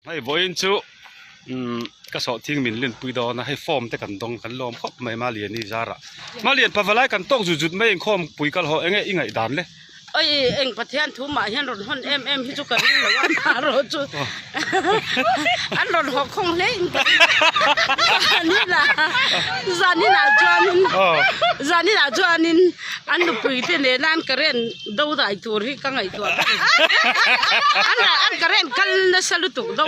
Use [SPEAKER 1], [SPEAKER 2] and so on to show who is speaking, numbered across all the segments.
[SPEAKER 1] Hei vawiin chu umm ka sawhthing min linpui dawn a hei form te kan dawng kan lawm khawp mai Maliani zarah Malian pavalai kan tawk zut zut mai inkhawm pui kal haw enge i ngaihdan le.
[SPEAKER 2] Oi eng Pathian thu mah hian rawn hawn em em hi chu ka ring lo a marawh chu an rawn haw khawng hle in ka ring zaninah zaninah chuanin zaninah chuanin an nupui te nena an current do dai tur hi ka ngaihtuah ber an an current kal nasa lutuk do.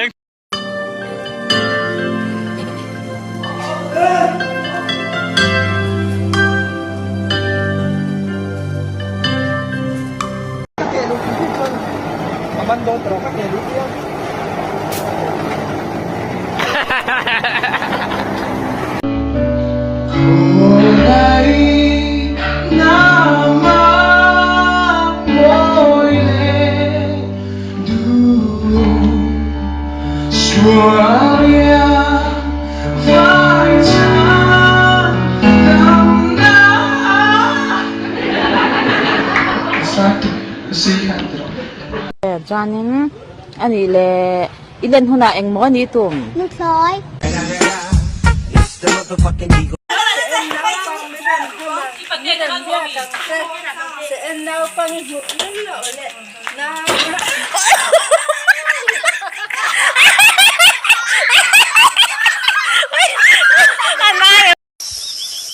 [SPEAKER 3] Chuanin a nih leh i len hunah engmaw a nih tum?
[SPEAKER 4] Nuthlawi.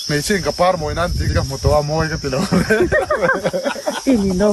[SPEAKER 5] Hmeichhe in ka par mawi nan tih ka hmu tawh a mawi ka ti lo reng.
[SPEAKER 6] E in lo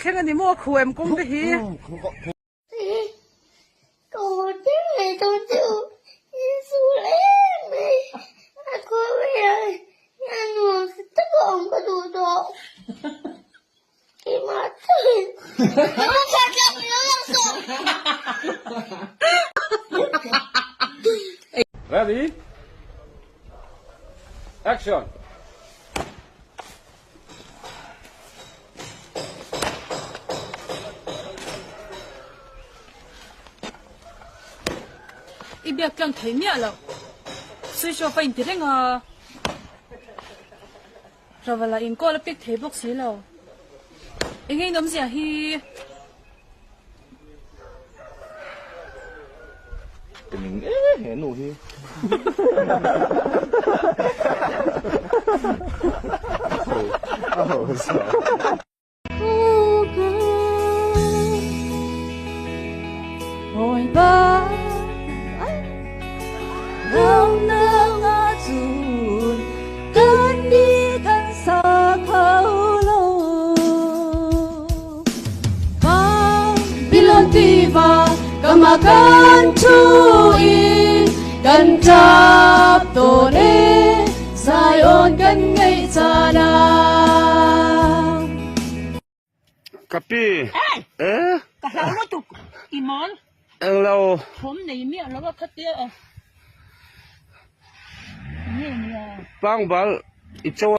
[SPEAKER 6] thleng a ni maw khu em kawng te hi.
[SPEAKER 1] Ready? Action!
[SPEAKER 6] I biak tlang thei miah loh. Switch off a inti reng a. Ravala in call a pick thei bawk si lo. Enge in awmzia hi?
[SPEAKER 7] Ning e he nu hi.
[SPEAKER 1] Ka pi e
[SPEAKER 2] Ka hlau lutuk i mawl.
[SPEAKER 1] Englo.
[SPEAKER 2] Thawm nei miah lo a khatia a. Nge nia.
[SPEAKER 1] Pangbal i chaw.